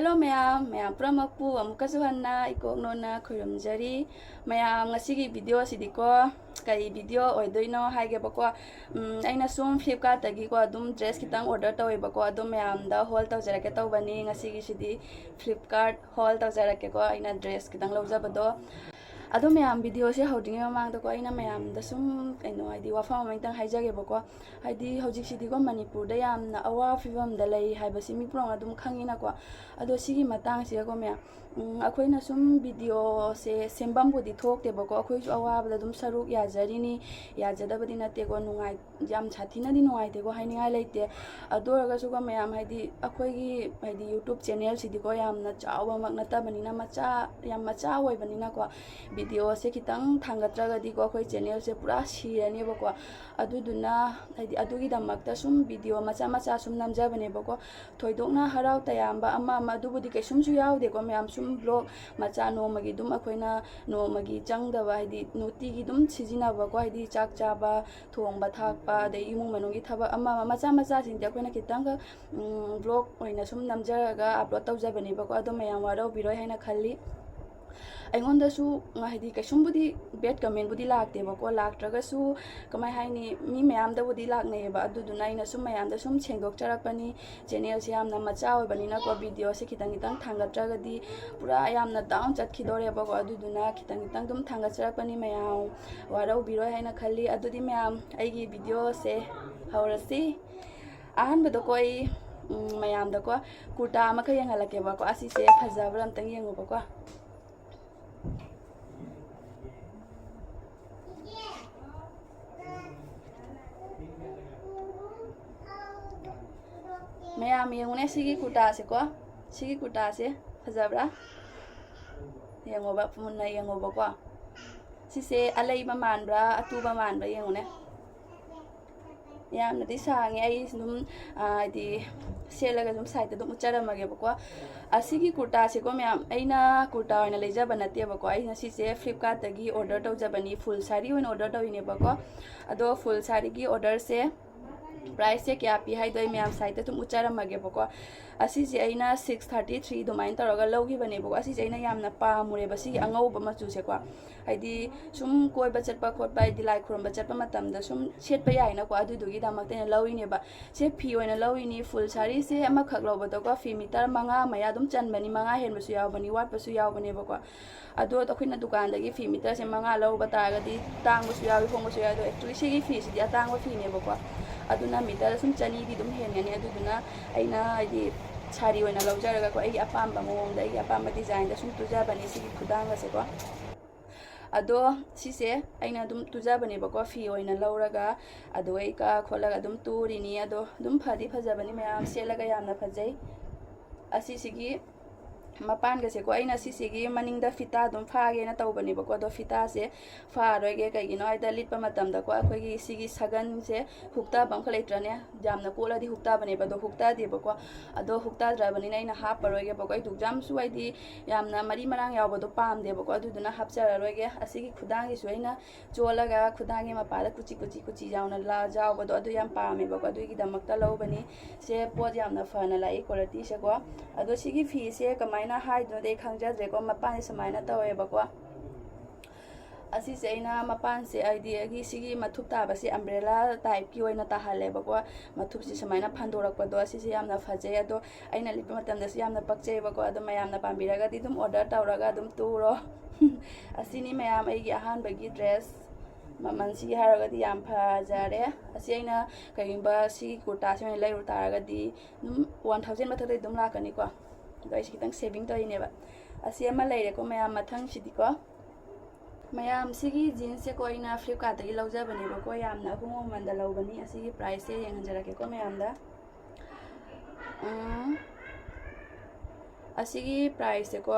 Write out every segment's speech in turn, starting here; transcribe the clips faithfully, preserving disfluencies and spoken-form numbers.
Hello ꯃꯌꯥꯝ, ꯃꯌꯥꯝ ꯄꯨꯝꯅꯃꯛꯄꯨ ꯑꯃꯨꯛꯀꯁꯨ ꯍꯟꯅ ꯏꯀꯣꯛ ꯅꯣꯟꯅ ꯈꯣꯏꯔꯨꯝꯖꯔꯤ꯫ ꯃꯌꯥꯝ, ꯉꯁꯤꯒꯤ ꯚꯤꯗꯤꯑꯣꯁꯤꯗꯤꯀꯣ, ꯀꯩ ꯚꯤꯗꯤꯑꯣ ꯑꯣꯏꯗꯣꯏꯅꯣ ꯍꯥꯏꯒꯦꯕꯀꯣ꯫ ꯎꯝ, ꯑꯩꯅ ꯁꯨꯝ ꯐ꯭ꯂꯤꯞꯀꯥꯔꯠꯇꯒꯤꯀꯣ ꯑꯗꯨꯝ ꯗ꯭ꯔꯦꯁ ꯈꯤꯇꯪ ꯑꯣꯔꯗꯔ ꯇꯧꯋꯦꯕꯀꯣ, ꯑꯗꯣ ꯃꯌꯥꯝꯗ ꯍꯣꯜ ꯇꯧꯖꯔꯛꯀꯦ ꯇꯧꯕꯅꯤ꯫ ꯉꯁꯤꯒꯤꯁꯤꯗꯤ ꯐ꯭ꯂꯤꯞꯀꯥꯔꯠ ꯍꯣꯜ ꯇꯧꯖꯔꯛꯀꯦꯀꯣ, ꯑꯩꯅ ꯗ꯭ꯔꯦꯁ ꯈꯤꯇꯪ ꯂꯧꯖꯕꯗꯣ꯫ ꯑꯗꯣ ꯃꯌꯥꯝ, ꯚꯤꯗꯤꯑꯣꯁꯦ ꯍꯧꯗ꯭ꯔꯤꯉꯩ ꯃꯃꯥꯡꯗꯀꯣ, ꯑꯩꯅ ꯃꯌꯥꯝꯗ ꯁꯨꯝ ꯀꯩꯅꯣ, ꯍꯥꯏꯗꯤ ꯋꯥꯐꯝ ꯑꯃ ꯈꯤꯇꯪ ꯍꯥꯏꯖꯒꯦꯕꯀꯣ꯫ ꯍꯥꯏꯗꯤ ꯍꯧꯖꯤꯛꯁꯤꯗꯤꯀꯣ ꯃꯅꯤꯄꯨꯔꯗ ꯌꯥꯝꯅ ꯑꯋꯥꯕ ꯐꯤꯕꯝꯗ ꯂꯩ ꯍꯥꯏꯕꯁꯤ ꯃꯤ ꯄꯨꯝꯅꯃꯛꯅ ꯑꯗꯨꯝ ꯈꯪꯉꯤꯅꯀꯣ꯫ ꯑꯗꯣ ꯁꯤꯒꯤ ꯃꯇꯥꯡꯁꯤꯗꯀꯣ ꯃꯌꯥꯝ, ꯎꯝ, ꯑꯩꯈꯣꯏꯅ ꯁꯨꯝ ꯚꯤꯗꯤꯑꯣꯁꯦ ꯁꯦꯝꯐꯝꯕꯨꯗꯤ ꯊꯣꯛꯇꯦꯕꯀꯣ, ꯑꯩꯈꯣꯏꯁꯨ ꯑꯋꯥꯕꯗ ꯑꯗꯨꯝ ꯁꯔꯨꯛ ꯌꯥꯖꯔꯤꯅꯤ, ꯌꯥꯖꯗꯕꯗꯤ ꯅꯠꯇꯦꯀꯣ, ꯅꯨꯡꯉꯥꯏ-, ꯌꯥꯝ ꯁꯥꯊꯤꯅꯗꯤ ꯅꯨꯡꯉꯥꯏꯇꯦꯀꯣ, ꯍꯥꯏꯅꯤꯡꯉꯥꯏ ꯂꯩꯇꯦ꯫ ꯑꯗꯨ ꯑꯣꯏꯔꯒꯁꯨꯀꯣ ꯃꯌꯥꯝ, ꯍꯥꯏꯗꯤ ꯑꯩꯈꯣꯏꯒꯤ, ꯍꯥꯏꯗꯤ YouTube ꯆꯦꯅꯦꯜꯁꯤꯗꯤꯀꯣ ꯌꯥꯝꯅ ꯆꯥꯎꯕꯃꯛ ꯅꯠꯇꯕꯅꯤꯅ, ꯃꯆꯥ, ꯌꯥꯝ ꯃꯆꯥ ꯑꯣꯏꯕꯅꯤꯅꯀꯣ, ꯚꯤꯗꯤꯑꯣꯁꯦ ꯈꯤꯇꯪ ꯊꯥꯡꯒꯠꯇ꯭ꯔꯒꯗꯤꯀꯣ ꯑꯩꯈꯣꯏ ꯆꯦꯅꯦꯜꯁꯦ ꯄꯨꯔꯥ ꯁꯤꯔꯅꯦꯕꯀꯣ꯫ ꯑꯗꯨꯗꯨꯅ ꯍꯥꯏꯗꯤ ꯑꯗꯨꯒꯤꯗꯃꯛꯇ ꯁꯨꯝ ꯚꯤꯗꯤꯑꯣ ꯃꯆꯥ ꯃꯆꯥ ꯁꯨꯝ ꯅꯝꯖꯕꯅꯦꯕꯀꯣ꯫ ꯊꯣꯏꯗꯣꯛꯅ ꯍꯔꯥꯎ ꯇꯌꯥꯝꯕ ꯑꯃ ꯑꯃ ꯑꯗꯨꯕꯨꯗꯤ ꯀꯩꯁꯨꯝꯁꯨ ꯌꯥꯎꯗꯦꯀꯣ ꯃꯌꯥꯝ, ꯁꯨꯝ ꯕ꯭ꯂꯣꯒ ꯃꯆꯥ ꯅꯣꯡꯃꯒꯤ ꯑꯗꯨꯝ ꯑꯩꯈꯣꯏꯅ ꯅꯣꯡꯃꯒꯤ ꯆꯪꯗꯕ, ꯍꯥꯏꯗꯤ ꯅꯨꯡꯇꯤꯒꯤ ꯑꯗꯨꯝ ꯁꯤꯖꯤꯟꯅꯕꯀꯣ, ꯍꯥꯏꯗꯤ ꯆꯥꯛ ꯆꯥꯕ, ꯊꯣꯡꯕ ꯊꯥꯛꯄ, ꯑꯗꯩ ꯏꯃꯨꯡ ꯃꯅꯨꯡꯒꯤ ꯊꯕꯛ ꯑꯃ ꯑꯃ ꯃꯆꯥ ꯃꯆꯥꯁꯤꯡꯗꯤ ꯑꯩꯈꯣꯏꯅ ꯈꯤꯇꯪꯒ ꯕ꯭ꯂꯣꯒ ꯑꯣꯏꯅ ꯁꯨꯝ ꯅꯝꯖꯔꯒ ꯑꯞꯂꯣꯗ ꯇꯧꯖꯕꯅꯦꯕꯀꯣ꯫ ꯑꯗꯣ ꯃꯌꯥꯝ ꯋꯥꯔꯧꯕꯤꯔꯣꯏ ꯍꯥꯏꯅ ꯈꯜꯂꯤ꯫ ꯑꯩꯉꯣꯟꯗꯁꯨ ꯍꯥꯏꯗꯤ ꯀꯩꯁꯨꯝꯕꯨꯗꯤ ꯕꯦꯗ ꯀꯃꯦꯟꯕꯨꯗꯤ ꯂꯥꯛꯇꯦꯕꯀꯣ, ꯂꯥꯛꯇ꯭ꯔꯒꯁꯨ ꯀꯃꯥꯏ ꯍꯥꯏꯅꯤ, ꯃꯤ ꯃꯌꯥꯝꯗꯕꯨꯗꯤ ꯂꯥꯛꯅꯩꯌꯦꯕ꯫ ꯑꯗꯨꯗꯨꯅ ꯑꯩꯅ ꯁꯨꯝ ꯃꯌꯥꯝꯗ ꯁꯨꯝ ꯁꯦꯡꯗꯣꯛꯆꯔꯛꯄꯅꯤ꯫ ꯆꯦꯅꯦꯜꯁꯦ ꯌꯥꯝꯅ ꯃꯆꯥ ꯑꯣꯏꯕꯅꯤꯅꯀꯣ, ꯚꯤꯗꯤꯑꯣꯁꯦ ꯈꯤꯇꯪ ꯈꯤꯇꯪ ꯊꯥꯡꯒꯠꯇ꯭ꯔꯒꯗꯤ ꯄꯨꯔꯥ ꯌꯥꯝꯅ ꯗꯥꯎꯟ ꯆꯠꯈꯤꯗꯣꯔꯦꯕꯀꯣ꯫ ꯑꯗꯨꯗꯨꯅ ꯈꯤꯇꯪ ꯈꯤꯇꯪ ꯑꯗꯨꯝ ꯊꯥꯡꯒꯠꯆꯔꯛꯄꯅꯤ, ꯃꯌꯥꯝ ꯋꯥꯔꯧꯕꯤꯔꯣꯏ ꯍꯥꯏꯅ ꯈꯜꯂꯤ꯫ ꯑꯗꯨꯗꯤ ꯃꯌꯥꯝ, ꯑꯩꯒꯤ ꯚꯤꯗꯤꯑꯣꯁꯦ ꯍꯧꯔꯁꯤ꯫ ꯑꯍꯥꯟꯕꯗꯀꯣ ꯑꯩ, ꯎꯝ, ꯃꯌꯥꯝꯗꯀꯣ ꯀꯨꯔꯇꯥ ꯑꯃꯈꯛ ꯌꯦꯡꯍꯜꯂꯛꯀꯦꯕꯀꯣ꯫ ꯑꯁꯤꯁꯦ ꯐꯖꯕ꯭ꯔꯥ ꯑꯝꯇꯪ ꯌꯦꯡꯉꯨꯕꯀꯣ꯫ ꯃꯌꯥꯝ ꯌꯦꯡꯉꯨꯅꯦ ꯁꯤꯒꯤ ꯀꯨꯔꯇꯥꯁꯦꯀꯣ, ꯁꯤꯒꯤ ꯀꯨꯔꯇꯥꯁꯦ ꯐꯖꯕ꯭ꯔꯥ? ꯌꯦꯡꯉꯣꯕ, ꯃꯨꯟꯅ ꯌꯦꯡꯉꯣꯕꯀꯣ꯫ ꯁꯤꯁꯦ ꯑꯂꯩꯕ ꯃꯥꯟꯕ꯭ꯔꯥ, ꯑꯇꯨꯕ ꯃꯥꯟꯕ꯭ꯔꯥ ꯌꯦꯡꯉꯨꯅꯦ꯫ ꯌꯥꯝꯅꯗꯤ ꯁꯥꯡꯉꯦ, ꯑꯩ ꯑꯗꯨꯝ, ꯑ, ꯍꯥꯏꯗꯤ ꯁꯦꯠꯂꯒ ꯑꯗꯨꯝ ꯁꯥꯏꯗꯇ ꯑꯗꯨꯝ ꯎꯠꯆꯔꯝꯃꯒꯦꯕꯀꯣ꯫ ꯑꯁꯤꯒꯤ ꯀꯨꯔꯇꯥꯁꯦꯀꯣ ꯃꯌꯥꯝ, ꯑꯩꯅ ꯀꯨꯔꯇꯥ ꯑꯣꯏꯅ ꯂꯩꯖꯕ ꯅꯠꯇꯦꯕꯀꯣ, ꯑꯩꯅ ꯁꯤꯁꯦ ꯐ꯭ꯂꯤꯞꯀꯥꯔꯠꯇꯒꯤ ꯑꯣꯔꯗꯔ ꯇꯧꯖꯕꯅꯤ, ꯐꯨꯜ ꯁꯥꯔꯤ ꯑꯣꯏꯅ ꯑꯣꯔꯗꯔ ꯇꯧꯔꯤꯅꯦꯕꯀꯣ꯫ ꯑꯗꯣ ꯐꯨꯜ ꯁꯥꯔꯤꯒꯤ ꯑꯣꯔꯗꯔꯁꯦ ꯄ꯭ꯔꯥꯏꯁꯁꯦ ꯀꯌꯥ ꯄꯤ ꯍꯥꯏꯗꯣ ꯑꯩ ꯃꯌꯥꯝ ꯁꯥꯏꯠꯇ ꯑꯗꯨꯝ ꯎꯠꯆꯔꯝꯃꯒꯦꯕꯀꯣ꯫ ꯑꯁꯤꯁꯦ ꯑꯩꯅ ꯁꯤꯛꯁ ꯊꯥꯔꯇꯤ ꯊ꯭ꯔꯤ ꯑꯗꯨꯃꯥꯏꯅ ꯇꯧꯔꯒ ꯂꯧꯈꯤꯕꯅꯦꯕꯀꯣ꯫ ꯑꯁꯤꯁꯦ ꯑꯩꯅ ꯌꯥꯝꯅ ꯄꯥꯝꯃꯨꯔꯦꯕ, ꯁꯤꯒꯤ ꯑꯉꯧꯕ ꯃꯆꯨꯁꯦꯀꯣ꯫ ꯍꯥꯏꯗꯤ ꯁꯨꯝ ꯀꯣꯏꯕ ꯆꯠꯄ ꯈꯣꯠꯄ, ꯍꯥꯏꯗꯤ ꯂꯥꯏ ꯈꯨꯔꯨꯝꯕ ꯆꯠꯄ ꯃꯇꯝꯗ ꯁꯨꯝ ꯁꯦꯠꯄ ꯌꯥꯏꯅꯀꯣ, ꯑꯗꯨꯗꯨꯒꯤꯗꯃꯛꯇ ꯑꯩꯅ ꯂꯧꯔꯤꯅꯦꯕ꯫ ꯁꯦ ꯐꯤ ꯑꯣꯏꯅ ꯂꯧꯔꯤꯅꯤ꯫ ꯐꯨꯜ ꯁꯥꯔꯤꯁꯦ ꯑꯃꯈꯛ ꯂꯧꯕꯗꯀꯣ, ꯐꯤ ꯃꯤꯇꯔ ꯃꯉꯥ ꯃꯌꯥ ꯑꯗꯨꯝ ꯆꯟꯕꯅꯤ, ꯃꯉꯥ ꯍꯦꯟꯕꯁꯨ ꯌꯥꯎꯕꯅꯤ, ꯋꯥꯠꯄꯁꯨ ꯌꯥꯎꯕꯅꯦꯕꯀꯣ꯫ ꯑꯗꯣ ꯑꯩꯈꯣꯏꯅ ꯗꯨꯀꯥꯟꯗꯒꯤ ꯐꯤ ꯃꯤꯇꯔꯁꯦ ꯃꯉꯥ ꯂꯧꯕ ꯇꯥꯔꯒꯗꯤ ꯇꯥꯡꯕꯁꯨ ꯌꯥꯎꯏ, ꯍꯣꯡꯕꯁꯨ ꯌꯥꯎꯏ꯫ ꯑꯗꯣ actually ꯁꯤꯒꯤ ꯐꯤꯁꯤꯗꯤ ꯑꯇꯥꯡꯕ ꯐꯤꯅꯦꯕꯀꯣ꯫ ꯑꯗꯨꯅ ꯃꯤꯇꯔ ꯁꯨꯝ ꯆꯅꯤꯗꯤ ꯑꯗꯨꯝ ꯍꯦꯟꯒꯅꯤ꯫ ꯑꯗꯨꯗꯨꯅ ꯑꯩꯅ ꯍꯥꯏꯗꯤ ꯁꯥꯔꯤ ꯑꯣꯏꯅ ꯂꯧꯖꯔꯒꯀꯣ, ꯑꯩꯒꯤ ꯑꯄꯥꯝꯕ ꯃꯑꯣꯡꯗ, ꯑꯩꯒꯤ ꯑꯄꯥꯝꯕ ꯗꯤꯖꯥꯏꯟꯗ ꯁꯨꯝ ꯇꯨꯖꯕꯅꯤ ꯁꯤꯒꯤ ꯈꯨꯗꯥꯡꯒꯁꯦꯀꯣ꯫ ꯑꯗꯣ ꯁꯤꯁꯦ ꯑꯩꯅ ꯑꯗꯨꯝ ꯇꯨꯖꯕꯅꯦꯕꯀꯣ, ꯐꯤ ꯑꯣꯏꯅ ꯂꯧꯔꯒ꯫ ꯑꯗꯨꯒ ꯑꯩ ꯀꯛꯑ ꯈꯣꯠꯂꯒ ꯑꯗꯨꯝ ꯇꯨꯔꯤꯅꯤ꯫ ꯑꯗꯣ ꯑꯗꯨꯝ ꯐꯗꯤ ꯐꯖꯕꯅꯤ, ꯃꯌꯥꯝ ꯁꯦꯠꯂꯒ ꯌꯥꯝꯅ ꯐꯖꯩ꯫ ꯑꯁꯤꯁꯤꯒꯤ ꯃꯄꯥꯟꯒꯁꯦꯀꯣ, ꯑꯩꯅ ꯁꯤꯁꯤꯒꯤ ꯃꯅꯤꯡꯗ ꯐꯤꯇꯥ ꯑꯗꯨꯝ ꯐꯥꯒꯦꯅ ꯇꯧꯕꯅꯦꯕꯀꯣ꯫ ꯑꯗꯣ ꯐꯤꯇꯥꯁꯦ ꯐꯥꯔꯣꯏꯒꯦ, ꯀꯩꯒꯤꯅꯣ ꯍꯥꯏꯗ ꯂꯤꯠꯄ ꯃꯇꯝꯗꯀꯣ ꯑꯩꯈꯣꯏꯒꯤ ꯁꯤꯒꯤ ꯁꯒꯟꯁꯦ ꯍꯨꯛꯇꯕ ꯑꯃꯈꯛ ꯂꯩꯇ꯭ꯔꯅꯦ, ꯌꯥꯝꯅ ꯀꯣꯠꯂꯗꯤ ꯍꯨꯛꯇꯕꯅꯦꯕ, ꯑꯗꯣ ꯍꯨꯛꯇꯗꯦꯕꯀꯣ꯫ ꯑꯗꯣ ꯍꯨꯛꯇꯗ꯭ꯔꯕꯅꯤꯅ ꯑꯩꯅ ꯍꯥꯞꯄꯔꯣꯏꯒꯦꯕꯀꯣ꯫ ꯑꯩ ꯗꯨꯛꯖꯥꯝꯁꯨ ꯍꯥꯏꯗꯤ ꯌꯥꯝꯅ ꯃꯔꯤ ꯃꯔꯥꯡ ꯌꯥꯎꯕꯗꯣ ꯄꯥꯝꯗꯦꯕꯀꯣ, ꯑꯗꯨꯗꯨꯅ ꯍꯥꯞꯆꯔꯔꯣꯏꯒꯦ꯫ ꯑꯁꯤꯒꯤ ꯈꯨꯗꯥꯡꯒꯤꯁꯨ ꯑꯩꯅ ꯆꯣꯜꯂꯒ ꯈꯨꯗꯥꯡꯒꯤ ꯃꯄꯥꯗ ꯀꯨꯆꯤ ꯀꯨꯆꯤ ꯀꯨꯆꯤ ꯌꯥꯎꯅ ꯂꯥ-, ꯌꯥꯎꯕꯗꯣ ꯑꯗꯨ ꯌꯥꯝ ꯄꯥꯝꯃꯦꯕꯀꯣ, ꯑꯗꯨꯒꯤꯗꯃꯛꯇ ꯂꯧꯕꯅꯤ꯫ ꯁꯦ ꯄꯣꯠ ꯌꯥꯝꯅ ꯐꯅ ꯂꯥꯛꯏ, ꯀ꯭ꯋꯥꯂꯤꯇꯤꯁꯦꯀꯣ꯫ ꯑꯗꯣ ꯁꯤꯒꯤ ꯐꯤꯁꯦ ꯀꯃꯥꯏꯅ ꯍꯥꯏꯗꯣꯏꯅꯣꯗꯤ ꯑꯩ ꯈꯪꯖꯗ꯭ꯔꯦꯀꯣ, ꯃꯄꯥꯟꯁꯦ ꯁꯨꯃꯥꯏꯅ ꯇꯧꯋꯦꯕꯀꯣ꯫ ꯑꯁꯤꯁꯦ ꯑꯩꯅ ꯃꯄꯥꯟꯁꯦ, ꯍꯥꯏꯗꯤ ꯑꯩꯒꯤ ꯁꯤꯒꯤ ꯃꯊꯨꯞ ꯇꯥꯕꯁꯦ ꯑꯝꯕ꯭ꯔꯦꯂꯥ ꯇꯥꯏꯞꯀꯤ ꯑꯣꯏꯅ ꯇꯥꯍꯜꯂꯦꯕꯀꯣ꯫ ꯃꯊꯨꯞꯁꯦ ꯁꯨꯃꯥꯏꯅ ꯐꯟꯗꯣꯔꯛꯄꯗꯣ, ꯑꯁꯤꯁꯦ ꯌꯥꯝꯅ ꯐꯖꯩ꯫ ꯑꯗꯣ ꯑꯩꯅ ꯂꯤꯠꯄ ꯃꯇꯝꯗꯁꯨ ꯌꯥꯝꯅ ꯄꯛꯆꯩꯕꯀꯣ꯫ ꯑꯗꯣ ꯃꯌꯥꯝꯅ ꯄꯥꯝꯕꯤꯔꯒꯗꯤ ꯑꯗꯨꯝ ꯑꯣꯔꯗꯔ ꯇꯧꯔꯒ ꯑꯗꯨꯝ ꯇꯨꯔꯣ꯫ ꯑꯁꯤꯅꯤ ꯃꯌꯥꯝ ꯑꯩꯒꯤ ꯑꯍꯥꯟꯕꯒꯤ ꯗ꯭ꯔꯦꯁ꯫ ꯃꯃꯜꯁꯤꯒꯤ ꯍꯥꯏꯔꯒꯗꯤ ꯌꯥꯝ ꯐꯖꯔꯦ꯫ ꯑꯁꯤ ꯑꯩꯅ ꯀꯩꯒꯨꯝꯕ ꯁꯤꯒꯤ ꯀꯨꯔꯇꯥꯁꯤ ꯑꯣꯏꯅ ꯂꯩꯔꯨ ꯇꯥꯔꯒꯗꯤ ꯑꯗꯨꯝ ꯋꯥꯟ ꯊꯥꯎꯖꯟ ꯃꯊꯛꯇꯗꯤ ꯑꯗꯨꯝ ꯂꯥꯛꯀꯅꯤꯀꯣ꯫ ꯑꯗꯣ ꯑꯩꯁꯦ ꯈꯤꯇꯪ ꯁꯦꯚꯤꯡ ꯇꯧꯔꯤꯅꯦꯕ꯫ ꯑꯁꯤ ꯑꯃ ꯂꯩꯔꯦꯀꯣ ꯃꯌꯥꯝ꯫ ꯃꯊꯪꯁꯤꯗꯤꯀꯣ, ꯃꯌꯥꯝ, ꯁꯤꯒꯤ ꯖꯤꯟꯁꯁꯦꯀꯣ ꯑꯩꯅ ꯐ꯭ꯂꯤꯞꯀꯥꯔꯠꯇꯒꯤ ꯂꯧꯖꯕꯅꯦꯕꯀꯣ, ꯌꯥꯝꯅ ꯑꯍꯣꯡꯕ ꯃꯃꯜꯗ ꯂꯧꯕꯅꯤ꯫ ꯑꯁꯤꯒꯤ ꯄ꯭ꯔꯥꯏꯁꯁꯦ ꯌꯦꯡꯍꯟꯖꯔꯛꯀꯦꯀꯣ ꯃꯌꯥꯝꯗ꯫ ꯎꯝ, ꯑꯁꯤꯒꯤ ꯄ꯭ꯔꯥꯏꯁꯁꯦꯀꯣ,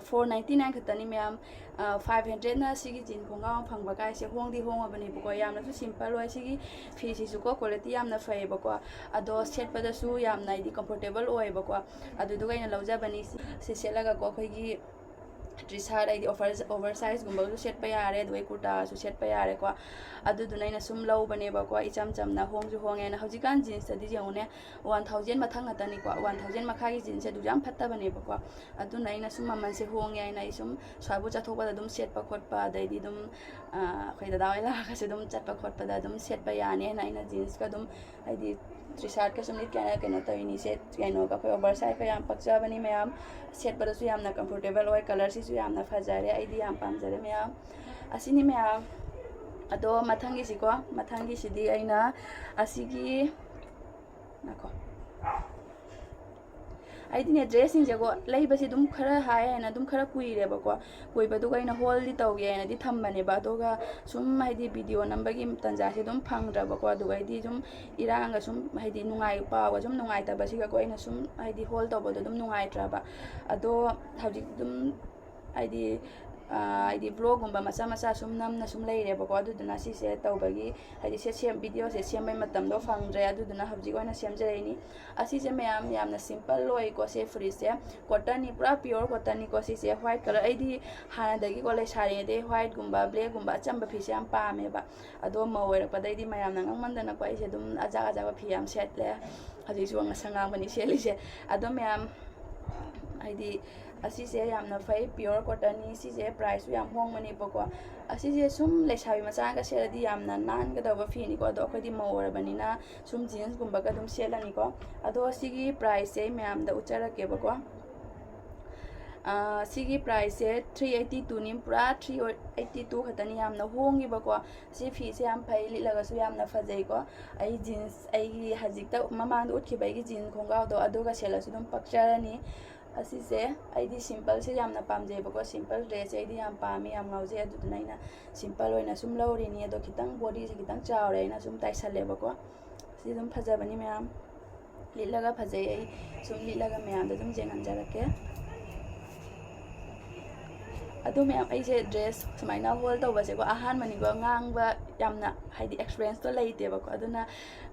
ꯐꯣꯔ ꯅꯥꯏꯟꯇꯤ ꯅꯥꯏꯟ ꯈꯛꯇꯅꯤ ꯃꯌꯥꯝ꯫ ꯐꯥꯏꯚ ꯍꯟꯗ꯭ꯔꯦꯠꯅ ꯁꯤꯒꯤ ꯖꯤꯟ ꯈꯣꯡꯒ꯭ꯔꯥꯎ ꯑꯃ ꯐꯪꯕ ꯀꯥꯏꯁꯦ ꯍꯣꯡꯗꯤ ꯍꯣꯡꯉꯕꯅꯦꯕꯀꯣ꯫ ꯌꯥꯝꯅꯁꯨ ꯁꯤꯝꯄꯜ ꯑꯣꯏ ꯁꯤꯒꯤ ꯐꯤꯁꯤꯁꯨꯀꯣ, ꯀ꯭ꯋꯥꯂꯤꯇꯤ ꯌꯥꯝꯅ ꯐꯩꯌꯦꯕꯀꯣ꯫ ꯑꯗꯣ ꯁꯦꯠꯄꯗꯁꯨ ꯌꯥꯝꯅ ꯍꯥꯏꯗꯤ ꯀꯝꯐꯣꯔꯇꯦꯕꯜ ꯑꯣꯏꯌꯦꯕꯀꯣ꯫ ꯑꯗꯨꯗꯨꯒ ꯑꯩꯅ ꯂꯧꯖꯕꯅꯤ꯫ ꯁꯤ ꯁꯦꯠꯂꯒꯀꯣ ꯑꯩꯈꯣꯏꯒꯤ ꯇꯤ ꯁꯥꯔꯠ, ꯍꯥꯏꯗꯤ ꯑꯣꯚꯔ ꯑꯣꯚꯔ ꯁꯥꯏꯖꯀꯨꯝꯕꯒꯁꯨ ꯁꯦꯠꯄ ꯌꯥꯔꯦ, ꯑꯗꯨꯒ ꯀꯨꯔꯇꯥꯁꯨ ꯁꯦꯠꯄ ꯌꯥꯔꯦꯀꯣ꯫ ꯑꯗꯨꯗꯨꯅ ꯑꯩꯅ ꯁꯨꯝ ꯂꯧꯕꯅꯦꯕꯀꯣ, ꯏꯆꯝ ꯆꯝꯅ, ꯍꯣꯡꯁꯨ ꯍꯣꯡꯉꯦꯅ꯫ ꯍꯧꯖꯤꯛꯀꯥꯟ ꯖꯤꯟꯁꯇꯗꯤ ꯌꯦꯡꯉꯨꯅꯦ, ꯋꯥꯟ ꯊꯥꯎꯖꯟ ꯃꯊꯪ ꯉꯥꯛꯇꯅꯤꯀꯣ, ꯋꯥꯟ ꯊꯥꯎꯖꯟ ꯃꯈꯥꯒꯤ ꯖꯤꯟꯁꯁꯦ ꯑꯗꯨ ꯌꯥꯝ ꯐꯠꯇꯕꯅꯦꯕꯀꯣ꯫ ꯑꯗꯨꯅ ꯑꯩꯅ ꯁꯨꯝ ꯃꯃꯜꯁꯦ ꯍꯣꯡꯉꯦ ꯍꯥꯏꯅ ꯑꯩ ꯁꯨꯝ ꯁ꯭ꯋꯥꯏꯕꯨ ꯆꯠꯊꯣꯛꯄꯗ ꯑꯗꯨꯝ ꯁꯦꯠꯄ ꯈꯣꯠꯄ, ꯑꯗꯩꯗꯤ ꯑꯗꯨꯝ ꯑꯩꯈꯣꯏ ꯗꯗꯥ ꯍꯣꯏ ꯂꯥꯛꯑꯒꯁꯨ ꯑꯗꯨꯝ ꯆꯠꯄ ꯈꯣꯠꯄꯗ ꯑꯗꯨꯝ ꯁꯦꯠꯄ ꯌꯥꯅꯤ ꯍꯥꯏꯅ ꯑꯩꯅ ꯖꯤꯟꯁꯀ ꯑꯗꯨꯝ, ꯍꯥꯏꯗꯤ ꯇꯤ ꯁꯥꯔꯠꯀ ꯁꯨꯝ ꯂꯤꯠꯀꯦ ꯍꯥꯏꯅ ꯀꯩꯅꯣ ꯇꯧꯔꯤꯅꯤꯁꯦ꯫ ꯀꯩꯅꯣꯒ ꯑꯩꯈꯣꯏ ꯑꯣꯚꯔ ꯁꯥꯏꯖꯀ ꯌꯥꯝ ꯄꯛꯆꯕꯅꯤ ꯃꯌꯥꯝ, ꯁꯦꯠꯄꯗꯁꯨ ꯌꯥꯝꯅ ꯀꯝꯐꯣꯔꯇꯦꯕꯜ ꯑꯣꯏ, ꯀꯂꯔꯁꯤꯁꯨ ꯌꯥꯝꯅ ꯐꯖꯔꯦ, ꯑꯩꯗꯤ ꯌꯥꯝ ꯄꯥꯝꯖꯔꯦ ꯃꯌꯥꯝ꯫ ꯑꯁꯤꯅꯤ ꯃꯌꯥꯝ꯫ ꯑꯗꯣ ꯃꯊꯪꯒꯤꯁꯤꯀꯣ, ꯃꯊꯪꯒꯤꯁꯤꯗꯤ ꯑꯩꯅ ꯑꯁꯤꯒꯤ, ꯉꯥꯏꯈꯣ꯫ ꯑꯩꯗꯤꯅꯦ, ꯗ꯭ꯔꯦꯁꯁꯤꯡꯁꯦꯀꯣ, ꯂꯩꯕꯁꯦ ꯑꯗꯨꯝ ꯈꯔ ꯍꯥꯏ ꯍꯥꯏꯅ ꯑꯗꯨꯝ ꯈꯔ ꯀꯨꯏꯔꯦꯕꯀꯣ꯫ ꯀꯨꯏꯕꯗꯨꯒ ꯑꯩꯅ ꯍꯣꯜꯗꯤ ꯇꯧꯒꯦ ꯍꯥꯏꯅꯗꯤ ꯊꯝꯕꯅꯦꯕ, ꯑꯗꯨꯒ ꯁꯨꯝ ꯍꯥꯏꯗꯤ ꯚꯤꯗꯤꯑꯣ ꯅꯝꯕꯒꯤ ꯇꯟꯖꯥꯁꯦ ꯑꯗꯨꯝ ꯐꯪꯗ꯭ꯔꯕꯀꯣ꯫ ꯑꯗꯨꯒ ꯑꯩꯗꯤ ꯁꯨꯝ ꯏꯔꯥꯡꯒ ꯁꯨꯝ ꯍꯥꯏꯗꯤ ꯅꯨꯡꯉꯥꯏ ꯄꯥꯎꯒ ꯁꯨꯝ ꯅꯨꯡꯉꯥꯏꯇꯕꯁꯤꯒꯀꯣ, ꯑꯩꯅ ꯁꯨꯝ ꯍꯥꯏꯗꯤ ꯍꯣꯜ ꯇꯧꯕꯗꯣ ꯑꯗꯨꯝ ꯅꯨꯡꯉꯥꯏꯇ꯭ꯔꯕ꯫ ꯑꯗꯣ ꯍꯧꯖꯤꯛ ꯑꯗꯨꯝ ꯍꯥꯏꯗꯤ ꯍꯥꯏꯗꯤ ꯕ꯭ꯂꯣꯒꯨꯝꯕ ꯃꯆꯥ ꯃꯆꯥ ꯁꯨꯝ ꯅꯝꯅ ꯁꯨꯝ ꯂꯩꯔꯦꯕꯀꯣ꯫ ꯑꯗꯨꯗꯨꯅ ꯁꯤꯁꯦ ꯇꯧꯕꯒꯤ ꯍꯥꯏꯗꯤ ꯁꯦ ꯁꯦꯝ ꯚꯤꯗꯤꯑꯣꯁꯦ ꯁꯦꯝꯕꯩ ꯃꯇꯝꯗꯣ ꯐꯪꯗ꯭ꯔꯦ꯫ ꯑꯗꯨꯗꯨꯅ ꯍꯧꯖꯤꯛ ꯑꯣꯏꯅ ꯁꯦꯝꯖꯔꯛꯏꯅꯤ꯫ ꯑꯁꯤꯁꯦ ꯃꯌꯥꯝ ꯌꯥꯝꯅ ꯁꯤꯝꯄꯜ ꯑꯣꯏꯀꯣ꯫ ꯁꯦ ꯐꯨꯔꯤꯠꯁꯦ ꯀꯣꯇꯟꯅꯤ, ꯄꯨꯔꯥ ꯄꯤꯌꯣꯔ ꯀꯣꯇꯟꯅꯤꯀꯣ꯫ ꯁꯤꯁꯦ ꯋꯥꯏꯠ ꯀꯂꯔ, ꯑꯩꯗꯤ ꯍꯥꯟꯅꯗꯒꯤꯀꯣ ꯂꯩꯁꯥꯔꯤꯉꯩꯗꯩ ꯋꯥꯏꯠꯀꯨꯝꯕ ꯕ꯭ꯂꯦꯛꯀꯨꯝꯕ ꯑꯆꯝꯕ ꯐꯤꯁꯦ ꯌꯥꯝ ꯄꯥꯝꯃꯦꯕ꯫ ꯑꯗꯣ ꯃꯧ ꯑꯣꯏꯔꯛꯄꯗꯩꯗꯤ ꯃꯌꯥꯝꯅ ꯉꯥꯡꯃꯟꯗꯅꯀꯣ ꯑꯩꯁꯦ ꯑꯗꯨꯝ ꯑꯖꯥꯛ ꯑꯖꯥꯛꯄ ꯐꯤ ꯌꯥꯝ ꯁꯦꯠꯂꯦ꯫ ꯍꯧꯖꯤꯛꯁꯨ ꯉꯁꯪ ꯉꯥꯡꯕꯅꯤ ꯁꯦꯠꯂꯤꯁꯦ꯫ ꯑꯗꯣ ꯃꯌꯥꯝ ꯍꯥꯏꯗꯤ ꯑꯁꯤꯁꯦ ꯌꯥꯝꯅ ꯐꯩ, ꯄꯤꯌꯣꯔ ꯀꯣꯇꯟꯅꯤ꯫ ꯁꯤꯁꯦ ꯄ꯭ꯔꯥꯏꯁꯁꯨ ꯌꯥꯝ ꯍꯣꯡꯕꯅꯦꯕꯀꯣ꯫ ꯑꯁꯤꯁꯦ ꯁꯨꯝ ꯂꯩꯁꯥꯕꯤ ꯃꯆꯥꯒ ꯁꯦꯠꯂꯗꯤ ꯌꯥꯝꯅ ꯅꯥꯟꯒꯗꯕ ꯐꯤꯅꯤꯀꯣ꯫ ꯑꯗꯣ ꯑꯩꯈꯣꯏꯗꯤ ꯃꯧ ꯑꯣꯏꯔꯕꯅꯤꯅ ꯁꯨꯝ ꯖꯤꯟꯁꯀꯨꯝꯕꯒ ꯑꯗꯨꯝ ꯁꯦꯠꯂꯅꯤꯀꯣ꯫ ꯑꯗꯣ ꯁꯤꯒꯤ ꯄ꯭ꯔꯥꯏꯁꯁꯦ ꯑꯩ ꯃꯌꯥꯝꯗ ꯎꯠꯆꯔꯛꯀꯦꯕꯀꯣ꯫ ꯁꯤꯒꯤ ꯄ꯭ꯔꯥꯏꯁꯁꯦ ꯊ꯭ꯔꯤ ꯑꯩꯠꯇꯤ ꯇꯨꯅꯤ, ꯄꯨꯔꯥ ꯊ꯭ꯔꯤ ꯑꯩꯠꯇꯤ ꯇꯨ ꯈꯛꯇꯅꯤ, ꯌꯥꯝꯅ ꯍꯣꯡꯉꯤꯕꯀꯣ꯫ ꯁꯤ ꯐꯤꯁꯦ ꯌꯥꯝ ꯐꯩ, ꯂꯤꯠꯂꯒꯁꯨ ꯌꯥꯝꯅ ꯐꯖꯩꯀꯣ꯫ ꯑꯩ ꯖꯤꯟꯁ, ꯑꯩꯒꯤ ꯍꯧꯖꯤꯛꯇ ꯃꯃꯥꯡꯗ ꯎꯠꯈꯤꯕ ꯑꯩꯒꯤ ꯖꯤꯟ ꯈꯣꯡꯒ꯭ꯔꯥꯎꯗꯣ, ꯑꯗꯨꯒ ꯁꯦꯠꯂꯁꯨ ꯑꯗꯨꯝ ꯄꯛꯆꯔꯅꯤ꯫ ꯑꯁꯤꯁꯦ ꯑꯩꯗꯤ ꯁꯤꯝꯄꯜꯁꯦ ꯌꯥꯝꯅ ꯄꯥꯝꯖꯩꯕꯀꯣ, ꯁꯤꯝꯄꯜ ꯗ꯭ꯔꯦꯁꯁꯦ ꯑꯩꯗꯤ ꯌꯥꯝ ꯄꯥꯝꯃꯦ, ꯌꯥꯝ ꯉꯥꯎꯖꯩ꯫ ꯑꯗꯨꯗꯨꯅ ꯑꯩꯅ ꯁꯤꯝꯄꯜ ꯑꯣꯏꯅ ꯁꯨꯝ ꯂꯧꯔꯤꯅꯤ꯫ ꯑꯗꯣ ꯈꯤꯇꯪ ꯕꯣꯗꯤꯁꯦ ꯈꯤꯇꯪ ꯆꯥꯎꯔꯦ, ꯑꯩꯅ ꯁꯨꯝ ꯇꯥꯏꯁꯜꯂꯦꯕꯀꯣ꯫ ꯁꯤ ꯑꯗꯨꯝ ꯐꯖꯕꯅꯤ ꯃꯌꯥꯝ, ꯂꯤꯠꯂꯒ ꯐꯖꯩ꯫ ꯑꯩ ꯁꯨꯝ ꯂꯤꯠꯂꯒ ꯃꯌꯥꯝꯗ ꯑꯗꯨꯝ ꯌꯦꯡꯍꯟꯖꯔꯛꯀꯦ꯫ ꯑꯗꯣ ꯃꯌꯥꯝ, ꯑꯩꯁꯦ ꯗ꯭ꯔꯦꯁ ꯁꯨꯃꯥꯏꯅ ꯍꯣꯜ ꯇꯧꯕꯁꯦꯀꯣ, ꯑꯍꯥꯟꯕꯅꯤꯀꯣ, ꯉꯥꯡꯕ ꯌꯥꯝꯅ ꯍꯥꯏꯗꯤ ꯑꯦꯛꯁꯄꯤꯔꯤꯌꯦꯟꯁꯇꯣ ꯂꯩꯇꯦꯕꯀꯣ꯫ ꯑꯗꯨꯅ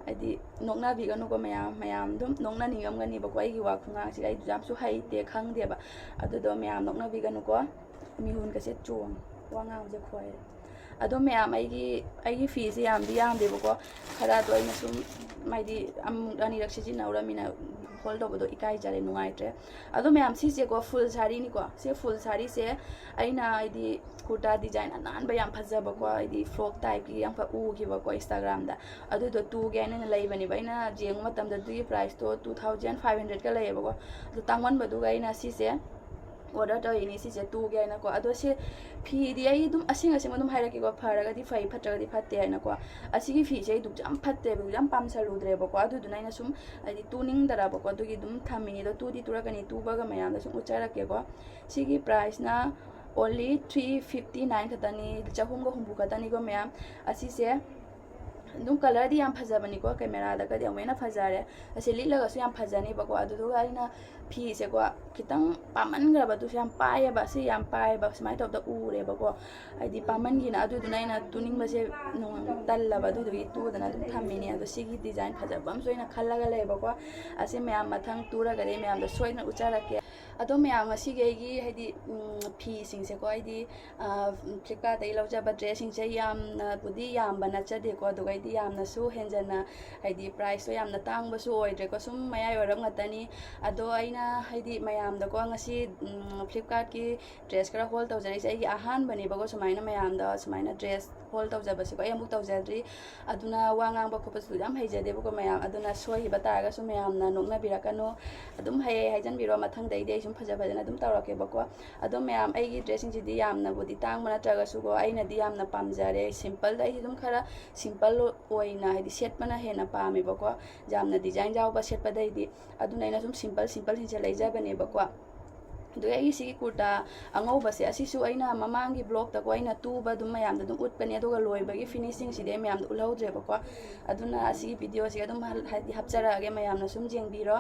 ꯍꯥꯏꯗꯤ ꯅꯣꯛꯅꯕꯤꯒꯅꯨꯀꯣ ꯃꯌꯥꯝ꯫ ꯃꯌꯥꯝ ꯑꯗꯨꯝ ꯅꯣꯛꯅꯅꯤꯡꯉꯝꯒꯅꯤꯕꯀꯣ ꯑꯩꯒꯤ ꯋꯥ ꯈꯨꯉꯥꯡꯁꯤꯒ꯫ ꯑꯩꯁꯨ ꯌꯥꯝꯁꯨ ꯍꯩꯇꯦ, ꯈꯪꯗꯦꯕ꯫ ꯑꯗꯨꯗꯣ ꯃꯌꯥꯝ ꯅꯣꯛꯅꯕꯤꯒꯅꯨꯀꯣ꯫ ꯃꯤꯍꯨꯟꯒꯁꯦ ꯆꯣꯡ, ꯋꯥ ꯉꯥꯡꯕꯁꯦ ꯈꯣꯏꯔꯦ꯫ ꯑꯗꯣ ꯃꯌꯥꯝ, ꯑꯩꯒꯤ ꯑꯩꯒꯤ ꯐꯤꯁꯦ ꯌꯥꯝꯗꯤ ꯌꯥꯝꯗꯦꯕꯀꯣ꯫ ꯈꯔ ꯑꯗꯣ ꯑꯩꯅ ꯁꯨꯝ ꯍꯥꯏꯗꯤ ꯑꯃꯨꯛ ꯑꯅꯤꯔꯛ ꯁꯤꯖꯤꯟꯅꯧꯔꯃꯤꯅ ꯍꯣꯜ ꯇꯧꯕꯗꯣ ꯏꯀꯥꯏꯖꯔꯦ, ꯅꯨꯡꯉꯥꯏꯇ꯭ꯔꯦ꯫ ꯑꯗꯣ ꯃꯌꯥꯝ, ꯁꯤꯁꯦꯀꯣ ꯐꯨꯜ ꯁꯥꯔꯤꯅꯤꯀꯣ꯫ ꯁꯤ ꯐꯨꯜ ꯁꯥꯔꯤꯁꯦ ꯑꯩꯅ ꯍꯥꯏꯗꯤ ꯀꯨꯔꯇꯥ ꯗꯤꯖꯥꯏꯟ ꯑꯅꯥꯟꯕ ꯌꯥꯝ ꯐꯖꯕꯀꯣ, ꯍꯥꯏꯗꯤ ꯐ꯭ꯔꯣꯛ ꯇꯥꯏꯞꯀꯤ ꯌꯥꯝꯈꯛ ꯎꯈꯤꯕꯀꯣ ꯏꯟꯁꯇꯥꯒ꯭ꯔꯥꯝꯗ꯫ ꯑꯗꯨꯗꯣ ꯇꯨꯒꯦ ꯍꯥꯏꯅ ꯑꯩꯅ ꯂꯩꯕꯅꯦꯕ꯫ ꯑꯩꯅ ꯌꯦꯡꯕ ꯃꯇꯝꯗ ꯑꯗꯨꯒꯤ ꯄ꯭ꯔꯥꯏꯁꯇꯣ two thousand five hundredꯀ ꯂꯩꯌꯦꯕꯀꯣ꯫ ꯑꯗꯣ ꯇꯥꯡꯃꯟꯕꯗꯨꯒ ꯑꯩꯅ ꯁꯤꯁꯦ ꯑꯣꯔꯗꯔ ꯇꯧꯔꯤꯅꯤ, ꯁꯤꯁꯦ ꯇꯨꯒꯦ ꯍꯥꯏꯅꯀꯣ꯫ ꯑꯗꯣ ꯁꯤ ꯐꯤꯗꯤ ꯑꯩ ꯑꯗꯨꯝ ꯑꯁꯦꯡ ꯑꯁꯦꯡꯕ ꯑꯗꯨꯝ ꯍꯥꯏꯔꯛꯀꯦꯀꯣ, ꯐꯔꯒꯗꯤ ꯐꯩ, ꯐꯠꯇ꯭ꯔꯒꯗꯤ ꯐꯠꯇꯦ ꯍꯥꯏꯅꯀꯣ꯫ ꯑꯁꯤꯒꯤ ꯐꯤꯁꯦ ꯑꯩ ꯗꯨꯛ ꯌꯥꯝ ꯐꯠꯇꯦꯕ, ꯗꯨꯛ ꯌꯥꯝ ꯄꯥꯝꯁꯜꯂꯨꯗ꯭ꯔꯦꯕꯀꯣ꯫ ꯑꯗꯨꯗꯨꯅ ꯑꯩꯅ ꯁꯨꯝ ꯍꯥꯏꯗꯤ ꯇꯨꯅꯤꯡꯗꯔꯕꯀꯣ, ꯑꯗꯨꯒꯤ ꯑꯗꯨꯝ ꯊꯝꯃꯤꯅꯤ꯫ ꯑꯗꯣ ꯇꯨꯗꯤ ꯇꯨꯔꯛꯀꯅꯤ, ꯇꯨꯕꯒ ꯃꯌꯥꯝꯗ ꯁꯨꯝ ꯎꯠꯆꯔꯛꯀꯦꯀꯣ꯫ ꯁꯤꯒꯤ ꯄ꯭ꯔꯥꯏꯁꯅ only three fifty nine ꯈꯛꯇꯅꯤ, ꯆꯍꯨꯝꯒ ꯍꯨꯝꯐꯨ ꯈꯛꯇꯅꯤꯀꯣ ꯃꯌꯥꯝ꯫ ꯑꯁꯤꯁꯦ ꯑꯗꯨꯝ ꯀꯂꯔꯗꯤ ꯌꯥꯝ ꯐꯖꯕꯅꯤꯀꯣ, ꯀꯦꯃꯦꯔꯥꯗꯒꯗꯤ ꯑꯃꯨꯛ ꯍꯦꯟꯅ ꯐꯖꯔꯦ꯫ ꯑꯁꯤ ꯂꯤꯠꯂꯒꯁꯨ ꯌꯥꯝ ꯐꯖꯅꯤꯕꯀꯣ꯫ ꯑꯗꯨꯗꯨꯒ ꯑꯩꯅ ꯐꯤꯁꯦꯀꯣ ꯈꯤꯇꯪ ꯄꯥꯝꯃꯟꯈ꯭ꯔꯕ, ꯑꯗꯨꯁꯨ ꯌꯥꯝ ꯄꯥꯏꯌꯦꯕ, ꯁꯤ ꯌꯥꯝ ꯄꯥꯏꯌꯦꯕ ꯁꯨꯃꯥꯏꯅ ꯇꯧꯕꯗ ꯎꯔꯦꯕꯀꯣ꯫ ꯍꯥꯏꯗꯤ ꯄꯥꯝꯃꯟꯈꯤꯅ, ꯑꯗꯨꯗꯨꯅ ꯑꯩꯅ ꯇꯨꯅꯤꯡꯕꯁꯦ ꯅꯨꯡ-, ꯇꯜꯂꯕ, ꯑꯗꯨꯗꯨꯒꯤ ꯇꯨꯗꯅ ꯑꯗꯨꯝ ꯊꯝꯃꯤꯅꯦ꯫ ꯑꯗꯣ ꯁꯤꯒꯤ ꯗꯤꯖꯥꯏꯟ ꯐꯖꯕ ꯑꯃꯁꯨ ꯑꯩꯅ ꯈꯜꯂꯒ ꯂꯩꯌꯦꯕꯀꯣ꯫ ꯑꯁꯤ ꯃꯌꯥꯝ ꯃꯊꯪ ꯇꯨꯔꯒꯗꯤ ꯑꯩ ꯃꯌꯥꯝꯗ ꯁꯣꯏꯗꯅ ꯎꯠꯆꯔꯛꯀꯦ꯫ ꯑꯗꯣ ꯃꯌꯥꯝ, ꯉꯁꯤꯒꯤ ꯑꯩꯒꯤ ꯍꯥꯏꯗꯤ, ꯎꯝ, ꯐꯤꯁꯤꯡꯁꯦꯀꯣ, ꯑꯩꯗꯤ, ꯑ, Flipkartꯇꯒꯤ ꯂꯧꯖꯕ ꯗ꯭ꯔꯦꯁꯁꯤꯡꯁꯦ ꯌꯥꯝꯅꯕꯨꯗꯤ ꯌꯥꯝꯕ ꯅꯠꯆꯗꯦꯀꯣ, ꯑꯗꯨꯒ ꯑꯩꯗꯤ ꯌꯥꯝꯅꯁꯨ ꯍꯦꯟꯖꯟꯅ ꯍꯥꯏꯗꯤ ꯄ꯭ꯔꯥꯏꯁꯇꯣ ꯌꯥꯝꯅ ꯇꯥꯡꯕꯁꯨ ꯑꯣꯏꯗ꯭ꯔꯦꯀꯣ, ꯁꯨꯝ ꯃꯌꯥꯏ ꯑꯣꯏꯔꯞ ꯉꯥꯛꯇꯅꯤ꯫ ꯑꯗꯣ ꯑꯩꯅ ꯍꯥꯏꯗꯤ ꯃꯌꯥꯝꯗꯀꯣ ꯉꯁꯤ, ꯎꯝ, Flipkartꯀꯤ ꯗ꯭ꯔꯦꯁ ꯈꯔ ꯍꯣꯜ ꯇꯧꯖꯔꯛꯏꯁꯦ ꯑꯩꯒꯤ ꯑꯍꯥꯟꯕꯅꯦꯕꯀꯣ꯫ ꯁꯨꯃꯥꯏꯅ ꯃꯌꯥꯝꯗ ꯁꯨꯃꯥꯏꯅ ꯗ꯭ꯔꯦꯁ ꯍꯣꯜ ꯇꯧꯖꯕꯁꯤꯀꯣ ꯑꯩ ꯑꯃꯨꯛ ꯇꯧꯖꯗ꯭ꯔꯤ꯫ ꯑꯗꯨꯅ ꯋꯥ ꯉꯥꯡꯕ ꯈꯣꯠꯄꯁꯨ ꯌꯥꯝ ꯍꯩꯖꯗꯦꯕꯀꯣ ꯃꯌꯥꯝ꯫ ꯑꯗꯨꯅ ꯁꯣꯏꯈꯤꯕ ꯇꯥꯔꯒꯁꯨ ꯃꯌꯥꯝꯅ ꯅꯣꯛꯅꯕꯤꯔꯛꯀꯅꯨ꯫ ꯑꯗꯨꯝ ꯍꯩ ꯍꯩ ꯍꯥꯏꯖꯟꯕꯤꯔꯣ, ꯃꯊꯪꯗꯩꯗꯤ ꯑꯩ ꯁꯨꯝ ꯐꯖ ꯐꯖꯅ ꯑꯗꯨꯝ ꯇꯧꯔꯛꯀꯦꯕꯀꯣ꯫ ꯑꯗꯣ ꯃꯌꯥꯝ, ꯑꯩꯒꯤ ꯗ꯭ꯔꯦꯁꯁꯤꯡꯁꯤꯗꯤ ꯌꯥꯝꯅꯕꯨꯗꯤ ꯇꯥꯡꯕ ꯅꯠꯇ꯭ꯔꯒꯁꯨꯀꯣ, ꯑꯩꯅꯗꯤ ꯌꯥꯝꯅ ꯄꯥꯝꯖꯔꯦ꯫ ꯁꯤꯝꯄꯜꯗ ꯑꯩꯗꯤ ꯑꯗꯨꯝ ꯈꯔ ꯁꯤꯝꯄꯜ ꯑꯣꯏꯅ ꯍꯥꯏꯗꯤ ꯁꯦꯠꯄꯅ ꯍꯦꯟꯅ ꯄꯥꯝꯃꯦꯕꯀꯣ, ꯌꯥꯝꯅ ꯗꯤꯖꯥꯏꯟ ꯌꯥꯎꯕ ꯁꯦꯠꯄꯗꯩꯗꯤ꯫ ꯑꯗꯨꯅ ꯑꯩꯅ ꯁꯨꯝ ꯁꯤꯝꯄꯜ ꯁꯤꯝꯄꯜꯁꯤꯡꯁꯦ ꯂꯩꯖꯕꯅꯦꯕꯀꯣ꯫ ꯑꯗꯨꯒ ꯑꯩꯒꯤ ꯁꯤꯒꯤ ꯀꯨꯔꯇꯥ ꯑꯉꯧꯕꯁꯦ, ꯑꯁꯤꯁꯨ ꯑꯩꯅ ꯃꯃꯥꯡꯒꯤ ꯕ꯭ꯂꯣꯛꯇꯀꯣ ꯑꯩꯅ ꯇꯨꯕ ꯑꯗꯨꯝ ꯃꯌꯥꯝꯗ ꯑꯗꯨꯝ ꯎꯠꯄꯅꯦ, ꯑꯗꯨꯒ ꯂꯣꯏꯕꯒꯤ ꯐꯤꯅꯤꯁꯤꯡꯁꯤꯗꯤ ꯑꯩ ꯃꯌꯥꯝꯗ ꯎꯠꯍꯧꯗ꯭ꯔꯦꯕꯀꯣ꯫ ꯑꯗꯨꯅ ꯑꯁꯤꯒꯤ ꯚꯤꯗꯤꯑꯣꯁꯤꯒ ꯑꯗꯨꯝ ꯍꯜ- ꯍꯥꯏꯗꯤ ꯍꯥꯞꯆꯔꯛꯑꯒꯦ, ꯃꯌꯥꯝꯅ ꯁꯨꯝ ꯌꯦꯡꯕꯤꯔꯣ꯫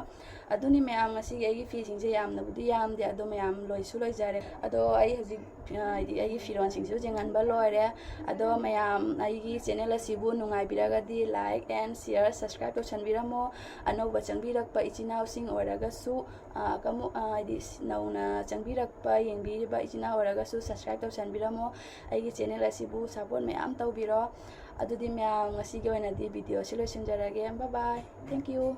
ꯑꯗꯨꯅꯤ ꯃꯌꯥꯝ, ꯉꯁꯤꯒꯤ ꯑꯩꯒꯤ ꯐꯤꯁꯤꯡꯁꯦ ꯌꯥꯝꯅꯕꯨꯗꯤ ꯌꯥꯝꯗꯦ, ꯑꯗꯣ ꯃꯌꯥꯝ ꯂꯣꯏꯁꯨ ꯂꯣꯏꯖꯔꯦ꯫ ꯑꯗꯣ ꯑꯩ ꯍꯧꯖꯤꯛ, ꯑ, ꯍꯥꯏꯗꯤ ꯑꯩꯒꯤ ꯐꯤꯔꯣꯜꯁꯤꯡꯁꯨ ꯌꯦꯡꯍꯟꯕ ꯂꯣꯏꯔꯦ꯫ ꯑꯗꯣ ꯃꯌꯥꯝ ꯑꯩꯒꯤ ꯆꯦꯅꯦꯜ ꯑꯁꯤꯕꯨ ꯅꯨꯡꯉꯥꯏꯕꯤꯔꯒꯗꯤ like and share, subscribe ꯇꯧꯁꯟꯕꯤꯔꯝꯃꯣ꯫ ꯑꯅꯧꯕ ꯆꯪꯕꯤꯔꯛꯄ ꯏꯆꯤꯟ ꯏꯅꯥꯎꯁꯤꯡ ꯑꯣꯏꯔꯒꯁꯨ, ꯑ, ꯀꯃꯨ-, ꯑ, ꯍꯥꯏꯗꯤ ꯅꯧꯅ ꯆꯪꯕꯤꯔꯛꯄ, ꯌꯦꯡꯕꯤꯔꯤꯕ ꯏꯆꯤꯟ ꯏꯅꯥꯎ ꯑꯣꯏꯔꯒꯁꯨ subscribe ꯇꯧꯁꯟꯕꯤꯔꯝꯃꯣ꯫ ꯑꯩꯒꯤ ꯆꯦꯅꯦꯜ ꯑꯁꯤꯕꯨ support ꯃꯌꯥꯝ ꯇꯧꯕꯤꯔꯣ꯫ ꯑꯗꯨꯗꯤ ꯃꯌꯥꯝ, ꯉꯁꯤꯒꯤ ꯑꯣꯏꯅꯗꯤ ꯚꯤꯗꯤꯑꯣꯁꯤ ꯂꯣꯏꯁꯤꯟꯖꯔꯒꯦ꯫ Bye bye. Thank you.